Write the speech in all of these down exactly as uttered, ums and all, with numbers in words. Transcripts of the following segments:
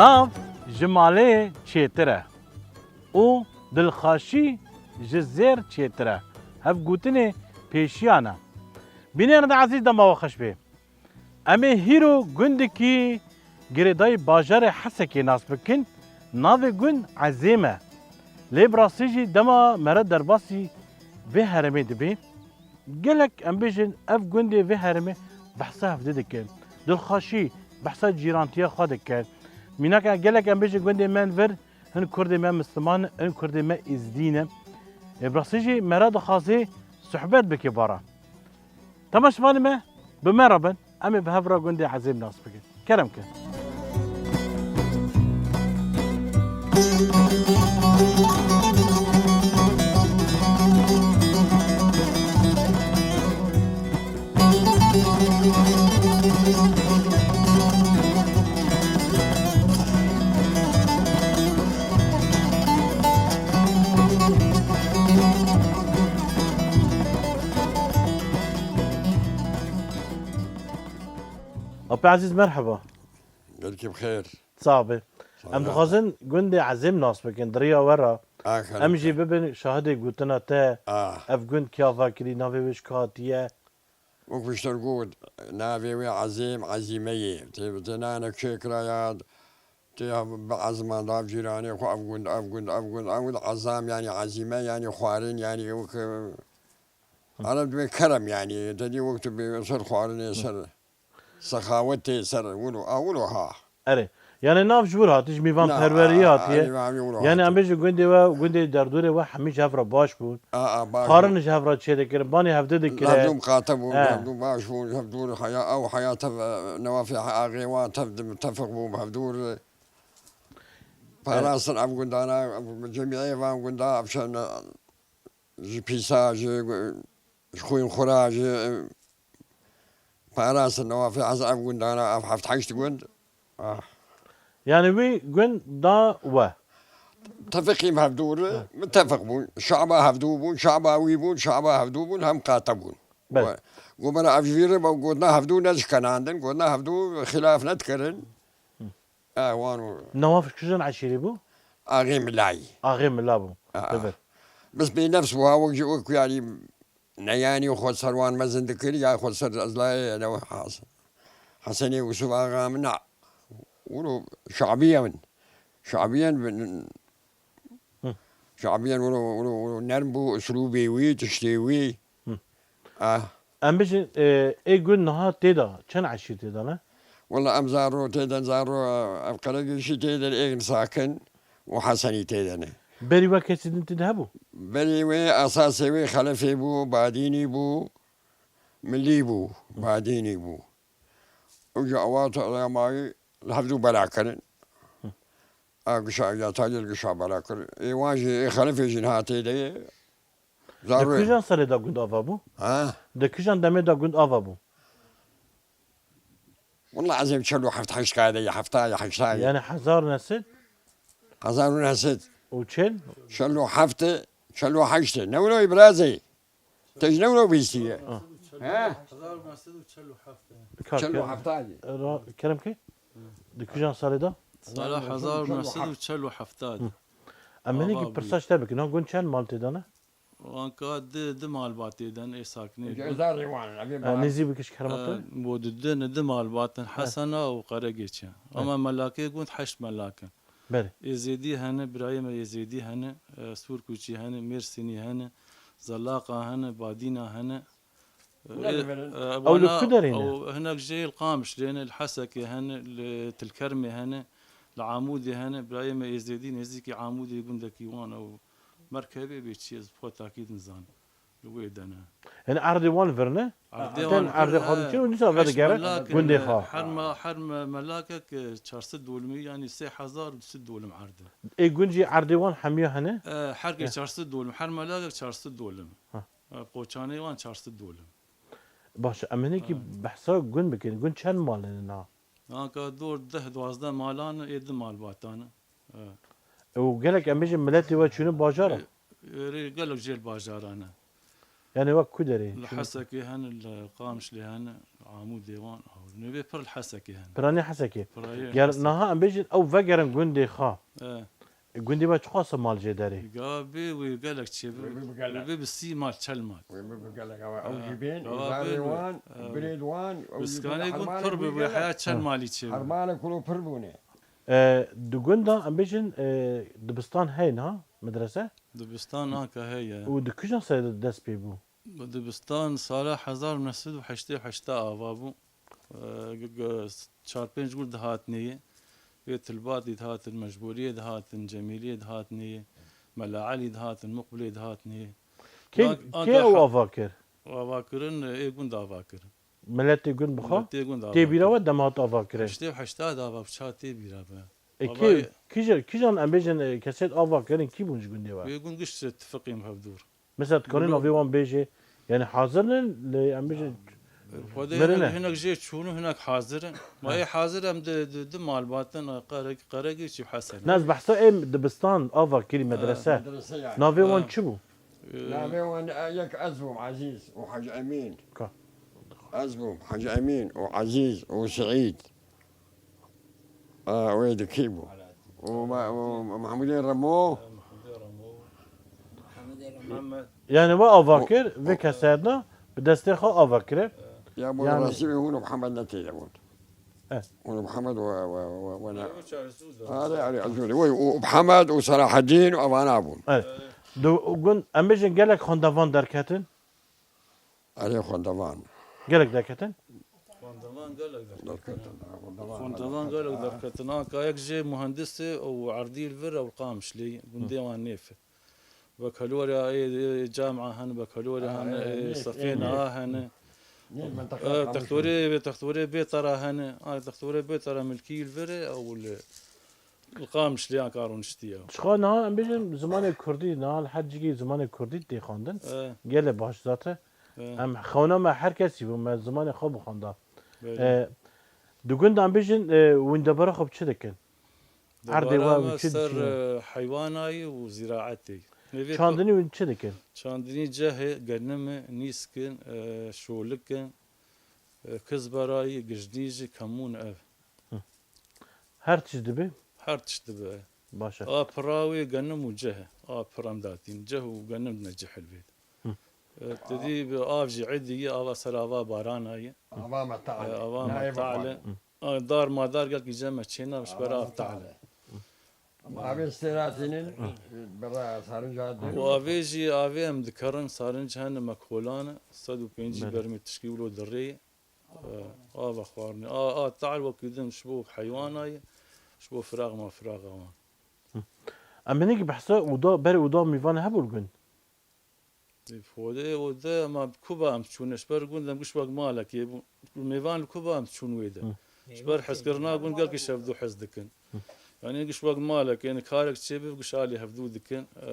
Nav ji malê çêtir e û dilxweşî ji zêr çêtir e. Hevgotinê pêşiyan e. Bînerên ezîz, dema we xweş bê. Em ê hîro gundekî girêdayî bajarê Hesekê nas bikin. Navê gund Ezêm e. Lê bi rastî jî dema mere derbasî vê herêmê dibê, gelek em bêjin ev gundê vê herêmê behsa hevdî dike. Dilxweşî behsa cîrantiya xwe dike. Mînak e, gelek em bêjin gundê me li vir hin kurdê me misliman in, hin kurdê me êzdî ne. Ê, bi rastî jî mere dixwaze sohbet bike bara. Temaşevanê me, bi me re bin, em ê bi hev re gundê Ezêm nas bikin. Kerem ke. Apê Ezîz, merheba. Gelkî bi xêr. Sax be. Sax be. Em dixwazin gundê Ezêm nas bikin, di riya we re. Aferin. Em jî bibin şahidê gotina te. Ah. Ev gund kê ava kirî, navê wê ji ku hatiye? Wek piştre got, navê wê Ezêm, Ezîme ye. Tê, tê nane kê kiraya, tê bi ezman da cîranê xwe ev gund, ev gund, ev gund, ev gund, Ezam yanî Ezîme yanî xwarin yanî wek, Ereb dibê kerem yanî, te dî wek tu bê ser xwarinê ser. Sexawetê ser wilo, a wilo ha. Erê. Yani nav ji wir hatiye, ji mîvanperweriyê hatiye. Yani em bêjin gundê we, gundê derdorê we hemî ji hev re baş bûn. A, a, baş bûn. Xwarin ji hev re çêdikirin, banê hevdî dikirin. Hevdû miqate bûn, hevdû baş bûn, hevdû heya, ew heya tev, e, newafê axê wan tev di-, tefiq bûn, hevdû parastin ev gundana, cemiyê van gunda, ev şen, e, ji pîsa, ji, ji xwînxura, ji parastin, newafê ez ev gundana, ev heft heşt gund. Ah. Yani wî gund da we. Tefiqî hevdûr, mitefeq bûn. Şaba hevdû bûn, şaba wî bûn, şaba hevdû bûn, hem qate bûn. Belê. We, gomera ev ji vî re, gotina hevdû ne ji kenandin, gotina hevdû xilaf nedikirin. E, wan û Newaf ji kijan eşîrî bû? Axê Milayî. Axê Mila bû. A, a. Bibir. Bes bênefs bû, ha wek ji wek yanî neyanî xwe ser wan mezin dikir, ya xwe ser ez layê ne Has-, Hesenê Yusuf Axa min na. Wilo şabiye min. Şabiyen bin. Hı. Şabiyen wilo, wilo, wilo nerm bû, uslûbê wî, tiştê wî. Hı. Ah. Em bijin, e, ê gund niha tê de, çend eşîr tê de ne? Wela em zaro tê de, zaro, ev Qeregîşî tê de, êgin Sakin û Hesenî tê de ne. Berî we kesî din tê de hebû? Berî wê esasê wê Xelefê bû, Badînî bû, Milî bû, Badînî bû. Û ji awa tu mayî li hevdû bela kirin. A gişa ya tacil gişa bela kir. Ê wan jî, ê Xelefê jî niha tê de ye. Di Zarû. Kijan serê de gund ava bû? Ha? Di kijan demê de gund ava bû? Wela ez ê çel û heft heşt kayê de ye, hefta ye, heşta ye. Yani hezar nesed? Hezar û nesed. Û çel? Çel û heft, çel û heşt. Ne wilo birazê? Te ji ne wilo bîstiye? Ha. He? Hezar û neh sed û çel û heft. Kar, çel û heft. Ra-, kerem ke? Di kijan salê de? Sala hezar û neh sed û çel û heft. Hı. Em hinekî pirsa ji te bikin. Ha, gund çend mal tê de ne? Anka di, di malbat tê de ne, ê sakinê. Nêzî bike ji kerema te. E, bo di, di, ne di malbat in. He. Hesena û Qeregêç e. He. Ama melakê gund heşt melak in. Belê. Êzêdî hene, birayê me Êzêdî hene, e, Sûrkûçî hene, Mêrsînî hene, Zelaqa hene, Badîna hene. Hûn e, li vir in? E, ew li ku derê ne? Ew hinek jê li Qamişlê ne, li Hesekê hene, li Tilkermê hene, li Amûdê hene, birayê me Êzêdî nêzîkî Amûdê gundekî wan ew merkebê bê çi ye, ez bi xwe takîd nizanim. Li wê de ne. Yani erdê wan vir ne? Erdê wan vir, erdê xwe diçin û dîsa vedigere gundê xwe. Her me-, her me-, melakek, e, çar sed dolimî, yani sê hezar û du sed dolim erd e. Ê gund jî erdê wan hemiya hene? E, her ke çar sed dolim, her melakek çar sed dolim. Ha. E, qoçanê wan çar sed dolim. Baş e, em hinekî behsa gund bikin. Gund çend mal hene na? Anka dor deh duwazdeh malan e, ê di malbatan e. E. Û gelek em bêjin miletê we çûne bajara? E, e, rê gelek jê li bajaran e. Yani wek ku derê? Li Hesekê hene, li Qamişlê hene, Amûdê wan, navê pir li Hesekê hene. Piranî Hesekê. Pirayê Ger Hesekê. Niha em bêjin ew vegerin gundê xwe. E. E, gundê we çiqas e mal jê derê? Ga bê wê gelek çêbû. Wê bû gelek. Wê bê bi sî mal, çel mal. Wê bû gelek. Ew, ew jî bên, zarê wan, birêd wan, ew jî Biskanê gund hermanê pir bû, wê gelek. Heya çel malî çêbû. Hermanê kulo pir bûne. E, di gunda em bêjin, e, dibistan heye niha, medrese? Dibistan anka heye. Û di kijan serê de dest pê bû? Dibistan sala hezar û neh sed û heştê û heşt ava bû. E, g-, g-, çar pênc gund dihatinê ye. Wê Tilbatî dihatin, Mecbûriyê dihatin, Cemîliyê dihatinê ye. Mela Elî dihatin, Muqbilê dihatinê ye. Kê, Ank-, kê anka ew ha-, ava kir? Ava kirin, ê gund ava kirin. Miletê gund bi xwe? Miletê gund ava Tê bîra kirin. We dema hat ava kirin? Heştê û heşta de ava çawa tê bîra be. E, Ava kê, ye- kîje-, kîjan em bêjin, e, kesêt ava kirin, kî bûn ji gundê we? Wê gund giş tifiqî em hevdûr. Mesela, tu kanî Gund navê wan bêjê, yani hazir in, lê em bêjin Xwedê mirin hinek, e. Hinek jê çûn û hinek hazir in. Ma Ha. ê hazir em di, di, di malbatin, e, Qereg-, Qeregî çî Hesen. Ne, ez behsa êm dibistan ava kirî Ha. medrese. Medrese yani. Navê wan Ha. çi bû? Ee, Navê wan, e, yek ez bûm, Ezîz û Hacî Emîn. Ka. Ez bûm, Hacî Emîn û Ezîz û Seîd. E, wê di kî bû? Û me-, û Mehmûdê Remo. Mehmûdê Remo. Mihemed. Yani we ava kir, vê kesê de bi destê xwe ava kir. Ya bû Yani rastî wê hûn û Mihemed ne tê de bûn. Eh. Hûn û Mihemed we, we, we, we ne. Erê, erê, ez wê, wê, û Mihemed û Selahedîn û evana bûn. Evet. Du gund, em bêjin gelek xwendevan derketin. Erê, xwendevan. Gelek derketin? Xwendevan gelek derketin. Derketin, ha, xwendevan Xwendevan gelek gelek derketin. derketin. Anka yek jê muhendisê û erdî li vir ew Qamişlî, gundê wan nêfe. Bakalorya ê, ê, camia hene, bakalorya Ha, hene, e, ê, nêf, sefê ê, niha nêf. hene. Nêf, mintaka E, Qamişlî. Textorê, vê textorê bê tera hene. Ay, textorê bê tera milkî li vir e, ew li, li Qamişlî anka rûniştiye. Çiqa niha em bêjin zimanê kurdî, niha li her cihê zimanê kurdî tê xwendin. E. Gelê baş zaten. E. Em xewna me her kesî bû, me zimanê xwe bixwenda. Belê. E, di gund em bêjin, e, wîndebara xwe bi çi dikin? Erdê Debara we me çi ser, dişînin? E, heywanayî û zîraetê. Nêvê Çandinî wî çi dikin? Çandinî cehê, genimi, nîskin, e, şolikin, e, kizberayî, gijnî jî, kemûn ev. Hı. Her tişt dibe? Her tişt dibe. Baş e. A pira wê genim û ceh e. A pir em datîn. Ceh û genim ne cehil bê. Hı. E, te dî bi av jî êdî ye, ava ser ava barana ye. Ava me tal E, e. ava me Nayê tal e. bixwar. A, dar madar gelkî cem me çêna, ji ber Ava av me tal tal e. e. Ama avê stêratînin, bira sarinca dê. Û avê jî, avê em dikerin, sarinc hene, me kolan e, sed û pêncî Belê. bermî tişkî wilo dirê, e, ava xwarinê. A, a tal wekî din ji bo heywana ye, ji bo firax ma firaxa wan. Em hinekî behsa oda, berê oda mîvan hebû li gund? Xwedê û de, ma bi ku ba em çûne, ji ber gund em giş wek malekê bû. Mêvan li ku ba em çûn wê de. Hı. Ji ber hezkirina gund gelkî şevdû hez dikin. Hı. Yani giş wek malekê, yani karek çê bi, giş alî hevdû dikin. E,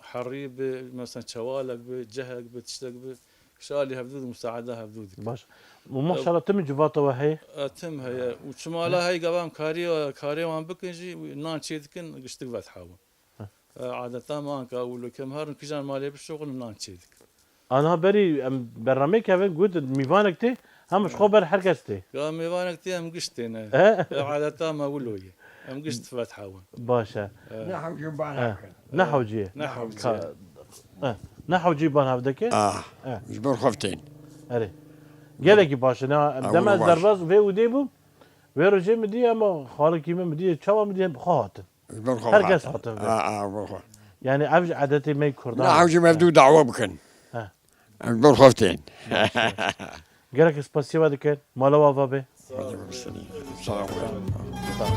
herî bi, mesela çewalek bi, cehek bi, tiştek bi, giş alî hevdû di, musaada hevdû dikin. Baş. Û maşallah tim civata we heye? E, tim heye. Û çimala Hı. heye gava em karî, karê wan bikin jî, nan çê dikin, giştik vedhawin. Heh. E, adeta me anka wilo kem herin kijan malê bişoxin nan çê dikin. Anha berî em bernameyê kevin got mîvanek tê, hem ji xwe ber her kes tê. Ya mêvanek tê em giş têne. E? E, adeta me wilo ye. Em giş tifet hewin. Baş e. E. Ne hewcî ban E. hev kin. Ne hewcî ye. Ne hewcî Ka-, ye. e. Ne hewcî ban hev dike? Ah, E. ji ber xwe tên. Erê. Gelekî baş e. Ne, Ew dema baş. Derbaz vê û dê bûm. Vê rojê min dî ama xalekî min, min dî çawa min dî bi xwe hatin. Ji ber xwe Her kes hatin. Hatin vê. A, a, ji ber xwe. Yani ev ji edetê me Kurdan. Ne, ew jî mevdû dawa bikin. He. Em ji ber xwe tên. Gelek spasiya we dikin. Mala we ava be. Sağ ol. Sağ ol. Sağ ol.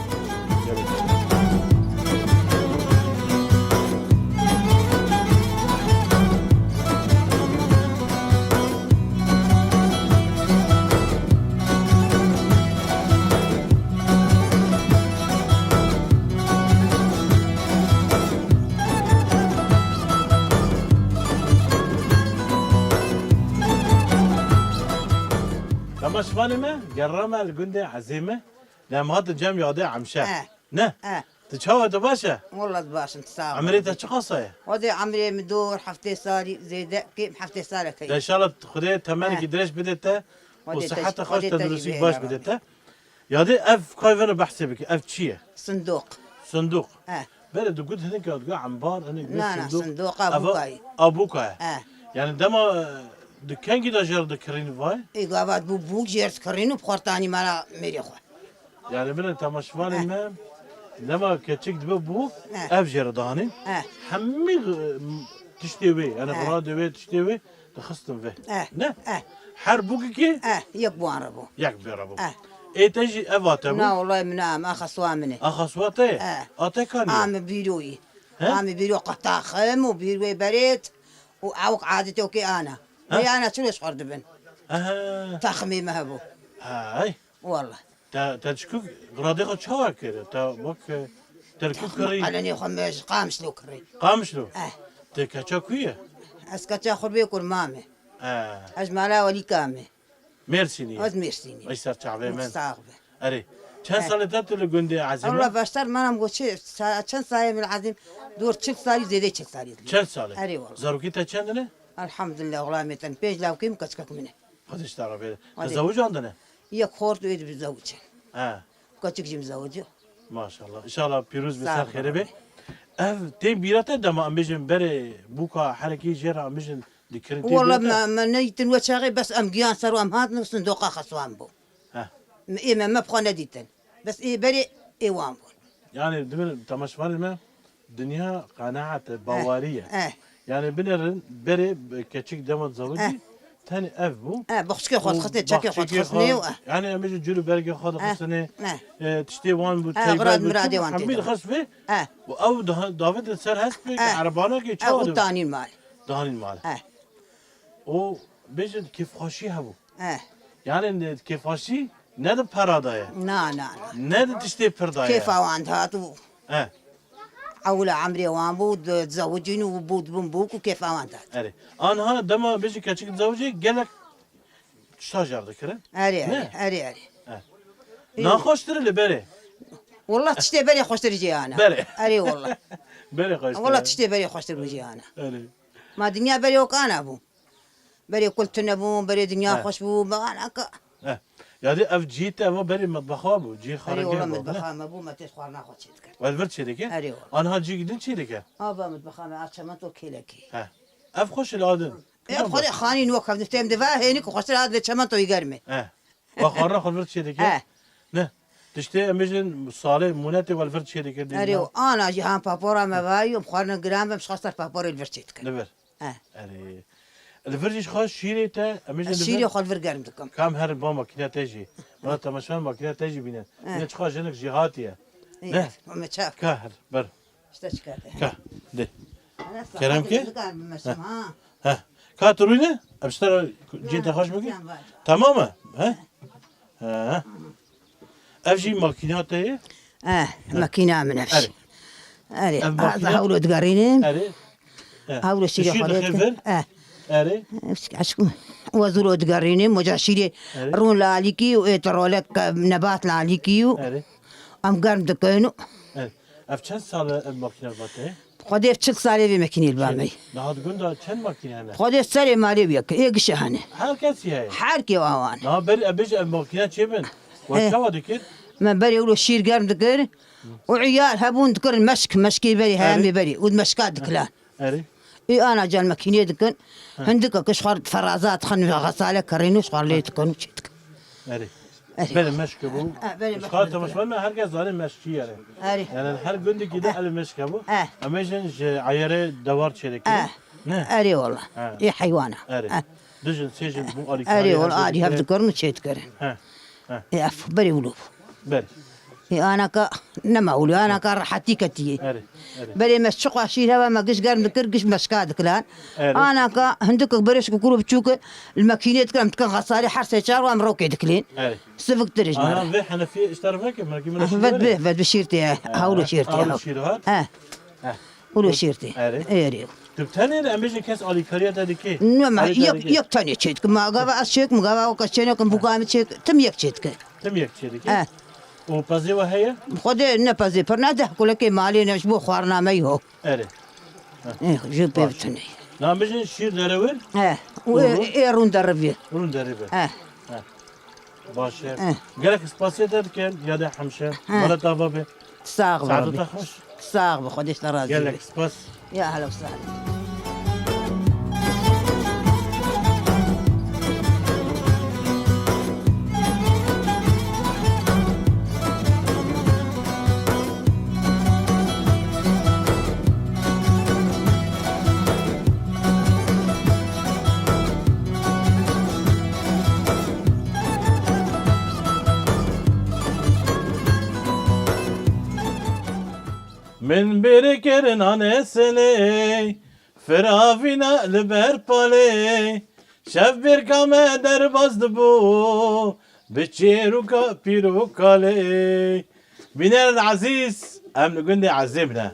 Dema şivanê me, gerra me li gundê Ezê me, lê em hatin cem yadê Emşe. Eh. Ne? Eh. Tu çawa, tu baş e? Wallah baş im, sağ ol. Emrê te çiqas e? Wadê emrê min dor heftê salî zêde, kêm heftê salek heye. De inşallah Xwedê temenekî dirêj bide te û siheta xweş, tenduristî baş bide te. Yadê ev kay vene behsê bike. Ev çi ye? Sindoq. Sindoq. Eh. Bere digot hinek ya digot embar, hinek digot sindoq. Na, na, sindoqa bûka ye. A bûka ye. Eh. Yani dema, e, di kengî de jê re dikirîn vay? Ê gava bû bûk jê re dikirîn û bi xwe re tanî mala mêrê xwe. Yani bine temaşevanê me, dema keçik dibe bûk, ev jê re danîn. Eh. Hemî, e, tiştê wê, yani xurade wê, tiştê wê, dixistin vê. Eh, ne? Eh. Her bûkekê? Eh, yek wan re bû. Yek bê re bû. Eh. Ê te jî ev a te bû? Na, wellahî min a, em a xeswa min e. A xeswa te ye? Eh. A te kanî ye? A min bîroyî. He? A min bîro qehtaxim û bîr wê berêt û ewk adetê wekê ana. He? Wê ana çilo ji xwe re dibin. Aha. Texmê me hebû. Hay. Wallah. Te, te çikû radê xwe çawa kir? Te wek, e, te li ku kirî? Elenê xwe me ji Qamişlo kirî. Qamişlo? Eh. Te keça ku ye? Ez keça Xurbê Kurmam e. Eh. Ez mala Welîka me. Mêrsînî ye? Ez Mêrsînî. Ay ser çavê min. Sax be. Erê. Çend salê te tu li gundê Ezîm e? Allah başlar, manam go çi, sa-, çend salê min Ezîm? Dor çil salî, zêdê çil salî. Çil salê? Erê wallah. Zarokî te çend ne? Elhamdülillah, xulamê te ne. Pênc lawkê min, keçikek min e. Xwedê ji te re bê. Te zewicandine? Yek xort û êdî bi zewicin. He. Keçik jî min zewiciyo. Maşallah. Înşallah pîroz be, ser xêrê be. Ev tên bîra te dema em bêjin berê bûka herekî jê re em bêjin dikirin tê bîra te? Wala me, me neytin we çaxê bes em giyan ser û em hatin sindoqa xeswan bû. He. Me, ê me, me bi xwe nedîtin. Bes ê berê ê wan bûn. Yani, dibin temaşevanê me, dinya qenaet e, bawerî ye. Eh. Yani, binêrin berê, keçik dema dizewicî, tenê ev bû. Eh, baxçikê xwe dixistinê, çekê xwe dixistinê û, eh. Yani, em bêjin cûr û bergê xwe dixistinê, eh, tiştê wan bû, eh, teybet bû, miradê wan hemî dixist vê. Eh. Û ew daha, davêt li ser hest bê, eh, erebanekê çawa dibin? Ew tanîn mal. Dihanîn mal. Eh. Û bêjin kêfxweşî hebû. Eh. Yani ne, kêfxweşî ne di pera de ye. Na, na, na. Ne di tiştê pir de ye. Kêfa wan dihat û, eh, ewla emrê wan bû, di, dizewicîn û bû dibûn bûk û kêfa wan dihat. Erê. Anha dema bêjin keçik dizewicê gelek tişta jê re dikirin. Erê, erê, erê, erê. Eh. Naxweştir li berê. Wallah tiştê berê xweştir jê ana. Berê. Erê wallah. Berê xweştir. Wallah tiştê berê xweştir bû jê ana. Erê. Ma dinya berê wek ana bû. Berê kul tune bû, berê dinya xweş bû, me ana ka. He. Yadê ev cihê te eva berê metbexa bû, cihê xwaringehê bû, ne? Erê wala metbexa me bû, me tê xwarina xwe çê dikir. We li vir çê dike? Erê wala. Anha cihê din çê dike? Ava metbexa me, a çemento kêlekê. He. Ev xweş e li adin. Ev xwe de xanîn wek ev têm de ve, hênik xweştir hat ve çemento wî germ e. He. Wa xwarina xwe li vir çê dike? Eh. Ne. Tiştê em bêjin salê mûnetê we li vir çê dike dê. Erê, ana jî han papora me vayî, em xwarina giran be, em ji xwe ser paporê li vir çê dikin. Li vir. Eh. Erê. Li vir jî ji xwe şîrê te, em bêjin li vir. Şîrê xwe li vir germ dikim. Kam her ba makîna te jî. Bana temaşevan makîna te jî bîne. Eh. Ne çiqa jinik jî hatiye. Ne? Me çav. Ka her, ber. Ka, de. Kerem ke? Ha. Ha. Ka tu rûne? Em ji te re cihê te xweş bike? Tamam e? Ha? Ha. Ev jî makîna te ye? Eh, makîna min ev jî. Erê. Ev makîna? Hewlo digerînim. Erê. Eh. Hewlo şîrê xwe lê dikim. Eh. Erê. Eşk, eşk, we zûro digerînim, moca şîrê rûn li alîkî û ê rolek, e, nebat li alîkî û. Erê. Em germ dikin û. Ev çend sal e ev makîne li ba te? Xwedê ev çil salê vê makînê li ba me. Niha di gunda çend makîne hene? Xwedê serê malê wî yek, ê gişe hene. Her kesî heye? Her kê wa wan. Niha berî, e, bêje ev makîne çê bin? We çawa dikir? Me berê wilo şîr germ dikir û îyal hebûn dikirin meşk, meşkê berî, heyamê berî û di meşka dikilan. Erê. Ê ana can makînê dikin. Hindika kiş xwar feraza dixin ve xesale kirîn û xwar lê dikin û çê dikin. Erê. Erê. Belê meşke bû. Eh, belê meşke. Xatir temaşevan me her kes zane meşkî yani. Erê. Yani her gundekî de elê meşke bû. Eh. Em ê jin ji ayere dewar çêlekî. Eh. Ne? Erê wala. Ê heywana. Erê. Eh. Dijin sêjin bû alî. Erê wala alî hev dikirin û çê dikirin. He. He. Ê ef berê wilo bû. Ber. Ê anaka nema wilo, anaka rehetî ketiye. Erê. Erê. Berê me çiqa şîr heva me giş germ dikir, giş meşka dikilan. Erê. Anaka hindik berêş ku kuro biçûk li makînê dikir, em dikin xesarê her sê çar wan rokê dikilên. Erê. Sivik dirij. Ana vê henefiyê ji terefekê, melkî min. Vet bi, vet bi şîr tê. Hewlo şîr tê. Hewlo şîr hat. He. Heh. Û li şêrtê. Erê. Erê. Tu bi tenê de em bêjin kes alîkariya te dike? Ne, me yek, yek tenê çêdikim. Ma gava ez çêdikim, gava o kes çênekim, bûka min çêk, tim yek çêdike. Tim yek çêdike? Eh. û pezê we heye? Xwedê ne pezê pir ne deh kulekê malê ne ji bo xwarina me yo. Erê. Eh, ji pê Baş. Bitinê. Lan bijin şîr derewir? He. Û Û? ê, ê rûn derivî. Rûn derivî. He. He. Baş e. He. Gelek spasiye te dikin, ya de hemşe. He. Mala te ava be. Sağ ol Saeto abi. Te xweş. Sağ ol, Xwedê ji te razî Gelek be. Spas. Ya hela sahla. Min bêrê kir nanê selê, firavîna li ber palê. Şev bêrka me derbas dibû, bi çêrûka pîr û kalê. Bînerên ezîz, em li gundê Ezêm ne.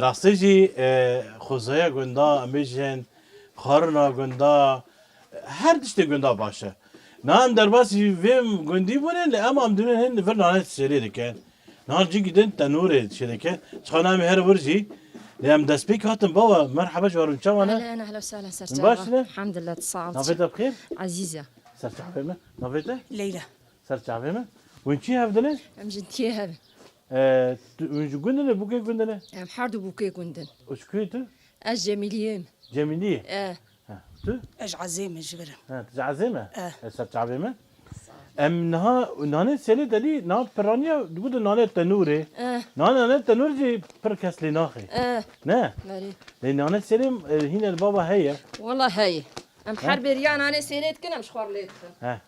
Rastî jî, e, xwezaya gunda, em bêjin, xwarina gunda, her tiştê gunda baş e. Niha em derbasî vê gundî bûne, lê em, em dibin hin vir nanê sêlê dikin. Niha cîkî din tenûrê çêdike. Çiqa niha em her wir jî. Lê em destpêk hatin bawa. Merheba ji we re, çawa ne? Ehlen, ehlen, sehlen, ser Min çava. Baş ne? Elhamdulillah, tu sağ ol. Navê te bi xêr? Ezîze. Ser çavê min. Navê te? Leyla. Ser çavê min. Hûn çi hev dine? Em jin tiyê hev. E, tu, hûn ji gundin e, bûkê gundin e? Em her du bûkê gundin. Û ji kuyê tu? Ez Cemîliyê me. Cemîliyê? E. Ha, tu? Ez Ezê me ji vir im. Ha, tu ji Ezê me? E. E, ser çavê me. Em niha nanê sêlê delî, niha piraniya digotin nanê tenûrê. E. Niha nanê tenûr jî pir kes lê naxê. E. Ne? Belê. Lê nanê sêlê, e, hîne li baba heye. Wala heye. Em Ha? her beriya nanê sêlê dikin, em ji xwe re lê dixin. He.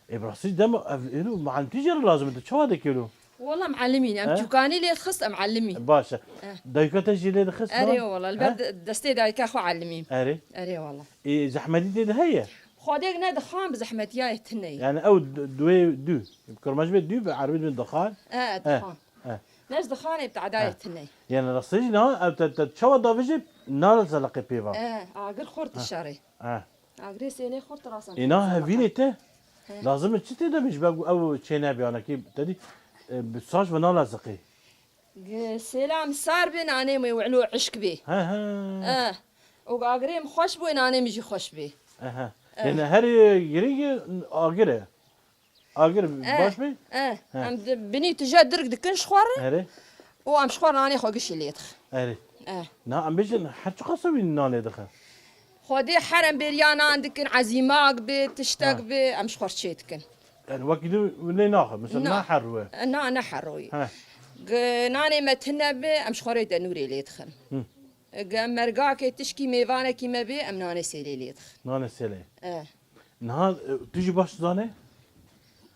Eh. Ê, bi rastî dema ev êro muallim tî jê re lazim e, tu çawa dikê lo? Wala em elimîn, em Eh? çûkanî lê dixist, em elimîn. Baş e. Eh. Dayika te jî lê dixist Erê lan? wala, li ber Eh? de-, destê dayika xwe elimîm. Erê. Erê wala. Ê, zehmetî tê de heye? Xwedêk ne dixan bi zehmetiyayê tune ye. Yani ew d-, duê dû. Bi kurmancî bê dû, bi erebî dibên dixan. Eh, Eh, dixan. eh. Ne ji dixanê bi tadayê Eh. tune ye. Yani rastî jî niha ew te, te çawa davêjê nare zeleqê pê va. Eh, agir xurt Eh. dişarê. Eh. Agirê sêlê xurt rasan Îna hevînê te He. lazim e çi tê de bî ji ber ku ew çê nebiyanekî te dî, e, bi saç ve naleziqî. G-, sêla min sar bê, nanê min wilo işk bê. He, he. Eh. Û agirê min xweş bû, nanê min jî xweş bê. Ehe. Eh. Yani herî girîng agir e. Agir Eh, baş bê? eh. He. Em di-, binî tije dirk dikin ji xwe re. Erê. Û em ji xwe re nanê xwe gişî lê dixin. Erê. Eh. Na em bêjin her çiqas wî nan lê dixin? Xwedê her em bêriya nan dikin, ezîmak bê, tiştek Ha. bê, em ji xwe re çê dikin. Yani wekî din lê naxin. Mesela Na. na her wê. Na, ne her wê. He. G-, nanê me tune bê, em ji xwe re tenûrê lê dixin. Hı. G-, mergakê tişkî mêvanekî me bê, em nanê sêlê lê dixin. Nanê sêlê. Eh. Niha, e, tu jî baş dizanî?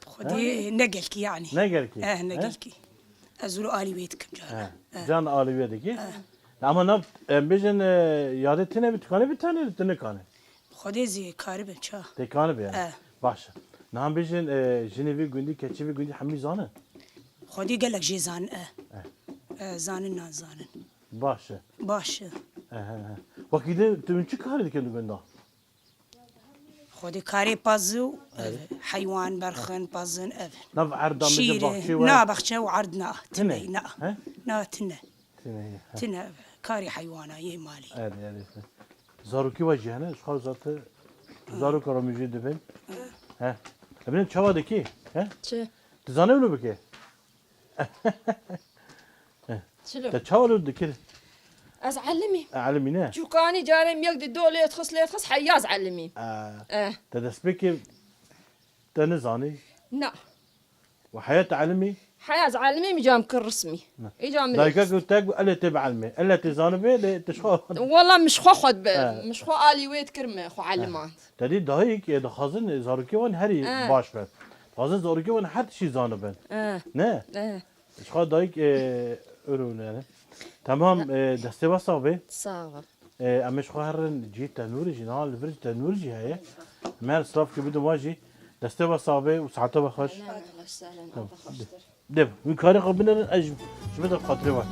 Xwedê He? ne gelkî yani. Ne gelkî? Eh, ne He? gelkî. Ez û alî wê dikim cara. He. Eh. Can alî wê dikî? Eh. Ama na, em bêjin, e, yadê tine bi, tu kanî bi tenê, tu nikanî? Xwedê zî karibin ça. Tê kanî bi yani. Eh. Baş. Niha bêjin, e, jinê vê gundî, keçê vê gundî hemî zanin? Xwedê gelek jê zanin, eh. Eh. Eh, zanin, nan zanin. Baş e. Baş e. Ehe, ehe. Wekî din tu çi karî dikin di gunda? Xwedê karê paz û, Evet. e, heywan, berxin, pazin, ev. Nav erda min de Şîr, baxçe we? na baxçe û erd na. Tine? Tine, na. He? Na tine. Tine, he. Tine, karê heywana yê malî. Evet, evet. Zarokî we jî hene, ji xwe zate zaroka re mijî dibin. He. Ebînin çawa dikî? He? Çi? Tu zanî wilo bike? Çilo? Te çawa lo dikir? Ez elimî. E, elimî ne? Çûkanî carê min yek di do lê dixist, lê dixist, heya ez elimî. E, Eh. te destpêkê te nizanî? Na. Û heya te elimî? Heya ez elimî, mi cam kir rismî. Ne. Îca min Dayika lê ku te gu ele tê bi elimê. Ele tê zanibê, lê te ji xwe Wala min ji xwe xwe dibe. Eh. Min ji xwe alî wê dikir me, xwe Eh. elimand. Te dî dayik, ê dixwazin zarokê wan herî Eh. baş bin. Dixwazin zarokê wan her tiştî zanibin. Eh. Ne? Eh. Ji xwe dayik, e, ûr û ne. Temam, e, destê we sax bê. Sağ ol. E, em ê ji xwe herin cihê tenûrê jî, niha li vir tenûr jî heye. Me her silavkê bidin wan jî. Destê we sax bê û saeta we xweş. Tamam. Dê, hûn karê xwe binerin, ez ji, ji min de xatirê we.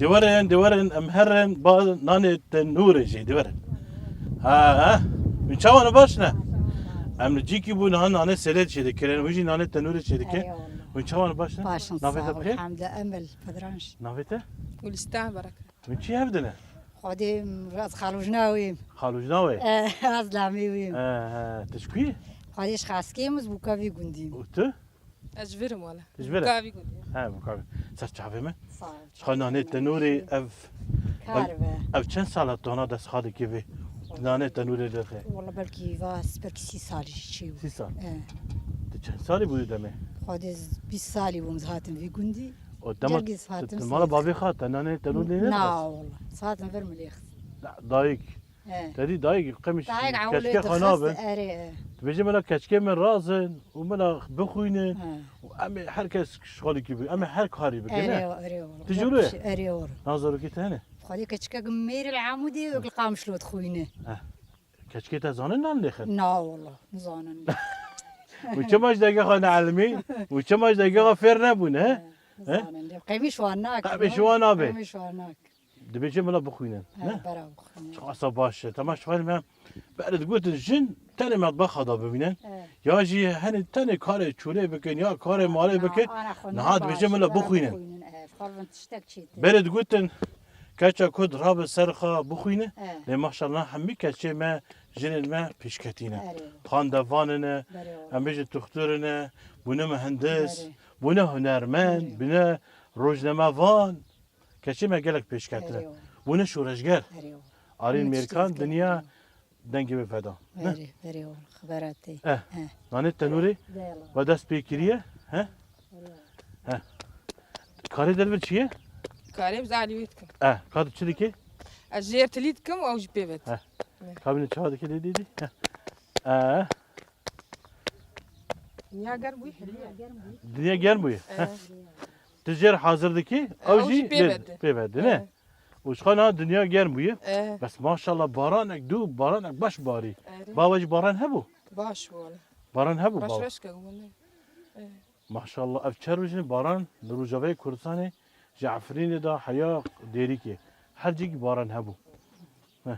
Dê werin, dê werin, em herin ba nanê tenûrê jî, dê werin. Ha, ha. Hûn çawa ne, baş ne? Em li cîkî bûn, ha, nanê sêlê çêdikirin, hûn jî nanê tenûrê çêdikin. Eyvallah. Hûn çawa ne, baş ne? Baş in, sağ ol, elhamdulillah. Emel Pedranj. Navê te? Navê te? Gulistan Bereket. Hûn çi hev dine? Xwedê ez Xalûjna wî. Xalûjna wê? Eh, ez Lamê wî. Eh, eh, tu ji ku yî? Xwedê ji Xaskê, ez Bûka vî gundî. Û tu? Ez ji vir im wele. Tu ji vir e? Bûka vî gundî. He, Bûka vî. Ser çavê min. Sağ ol. Ji xwe nanê tenûrê ev, ev, ev çend sala tona dest xwe dikê vê? Nanê tenûrê derxe. Wala belkî va, belkî sî salî jî çê bû. Sî sal? He. Tu çend salî bûyî demê? Xwedê bîst salî bûm, ez hatim vî gundî. O dema tu, tu mala bavê xwe te nanê tenûrê nedixwest? Na, wala. Ez hatim vir min lê xist. Da-, dayik. He. Te dî dayik qemiş keçkê xwe nabe. Erê, e. Dibêje mela keçkê min razin û mela bixwînin û em ê her kes şixulîkî bî, em ê her karî bikin, ne? Erê, erê, wala. Tu jûr e? Erê, wala. Na zarokê te hene? Xwedê keçikek mêr li Amûdê û li Qamişlo dixwîne. He. Keçikê te zanin nan lêxin? Na, wala, nizanin. Û çima ji dayika xwe neelimî? Û çima ji dayika xwe fêr nebûn, he? He? Nizanin. Qemiş wan nak. Qemiş wan nabe. Qemiş wan nak. Dibêje mela bixwînin, ne? He, bera bixwînin. Çiqasa baş e. Tema ji xwe me berê digotin jin tenê metbexa da bimînin. He. Ya jî henê tenê karê çûlê bikin, ya karê malê bikin. Niha dibêje mela bixwînin. He, xwe bin tiştek çêtir. Berê digotin keça Kurd rabe ser xwe bixwîne. He. Lê maşallah hemî keçê me, jinên me pêşketî ne. Erê. Xandevan in e, em bêjin tuxtur in e, bûne muhendis, bûne hunermend, bûne rojnamevan. Keçê me gelek pêşketin e. Erê. Bûne şoreşger. Erê. Arîn Mêrkan dinya dengê wê veda. Ne? Erê, erê, xebera te. Eh. He. Nanê tenûrê we dest pê kiriye, he? He. Karê dervir çi ye? Karê biz alî wê dikim. Eh, ka tu çi dikê? Ez jêr tilî dikim, ew jî pê ve. He. Ne. Ka bîne çawa dikê dê dê dê. He. Eh. Dinya germ bûyî heliye. Dinya germ bûye. Eh. He. Tu jêr hazir dikî, ew jî pê ve, pê ve, ne? Eh. Û ji xwe niha dinya germ bûye. Eh. Bes maşallah baranek dû, baranek baş barî. Erê. Bawe jî baran hebû? Baş bû wele. Baran hebû bawe? Reş reş ke wele. Eh. Maşallah ev çer rojin baran li Rojavayê Kurdistanê ji Efrînê de heya Dêrikê. Her cîkî baran hebû. Heh.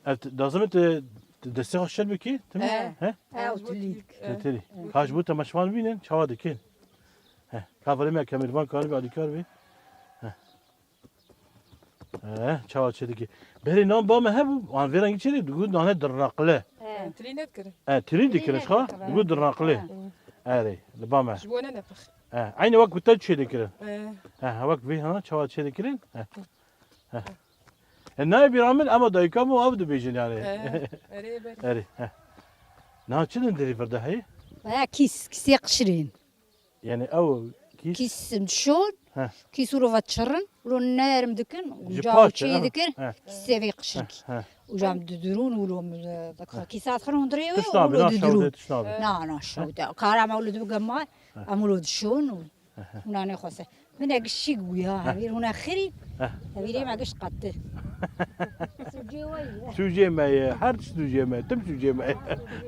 Ev t-, dazim tu, tu destê xwe şil bikî, tu mi? Eh. He? Ew tilî dik. Tu tilî. Ka ji bo temaşevan bînin, çawa dikin. He. Ka verê me kemervan kar bî, alîkar bî. He. He, çawa çêdikî. Berê nan ba me hebû, an vê rengî çêdikir, digot nane dirnaqli. He. Tilî nedikirin. He, tilî dikirin, ha? Digot dirnaqli. He. Erê, li ba me. Ji bo ne nepix. He, eynî wek bi te çêdikirin. He. He, wek vê ha, çawa çêdikirin? He. He. E, nayê bîra min, ema dayika min ev dibêjin yani. He, erê, berê. Erê, he. Niha çi din derî vir de heye? He, kîs, kîsê qişirîn. Yani ew kîs? Kîs şon, he, kîs û rova çirin, lo nerm dikin, uca çê dikir, he, kîsê vê qişirkî. He, he. Uca em didirûn û lo, e, kîsa dixin hundirê wê û lo didirûn. Tişt nabe, na şewde, tişt nabe. Na, na şewde. Kara me wilo dibe gemar, em wilo dişon û Hûna nexwase. Min e gişik bû ya, hevîr hûna xirî. Heh. Hevîrê me giş qatti. Sûcê we ye. Sûcê me ye. Her tişt sûcê me. Tim sûcê me ye.